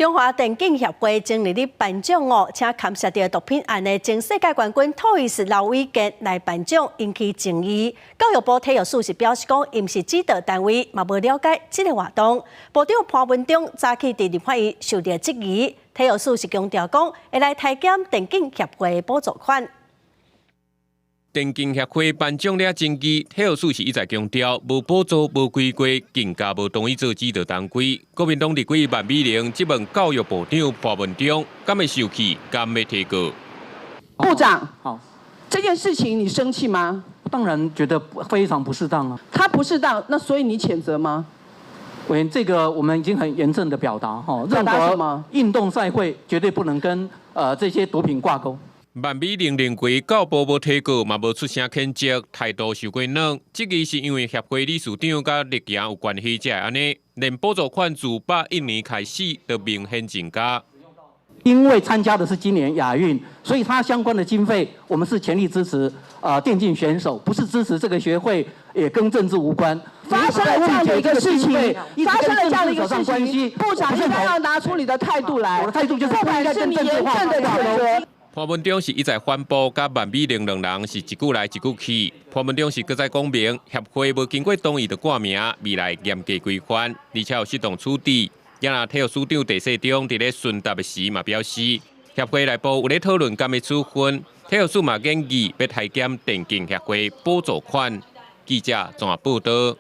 中華電競協會前日咧頒獎哦，請牽涉著毒品案的前世界冠軍托伊斯劉偉健來頒獎，引起爭議。教育部體育署是表示講，伊毋是指導單位，嘛無了解這个活動。部長潘文忠早起佇立法院受著質疑，體育署是強調講，會來裁減電競協會補助款。電競協會頒獎惹爭議，體育署是一再強調，無補助、無規規，更加無同意做指導單位。國民黨立委萬美玲質問教育部長潘文忠，敢會受氣，敢會提告？部長，好，這件事情你生氣嗎？當然覺得非常不適當啊。他不適當，那所以你譴責嗎？委員，這個我們已經很嚴正的表達，哈，表達什麼？運動賽會絕對不能跟這些毒品掛鈎。萬美玲認為教部無提告，嘛無出聲譴責，態度傷過軟。質疑是因為協會理事長佮力行有關係才會按呢，連補助款自101年開始就明顯增加。因為參加的是今年亞運，所以他相關的經費，我們是全力支持電競選手，不是支持這個學會，也跟政治無關。發生了這樣的一個事情，發生了這樣的一個事情，部長應該要拿出你的態度來。我的態度就是不應該跟政治化掛鈎。潘文忠是一再反駁，佮萬美玲兩人是一句來一句去。潘文忠是閣再講明，協會無經過同意就掛名，未來嚴格規範，而且有適當處置。也若體育署長鄭世忠佇咧詢答的時嘛表示，協會內部有咧討論敢欲處分，體育署嘛建議欲裁減電競協會補助款。記者綜合報導。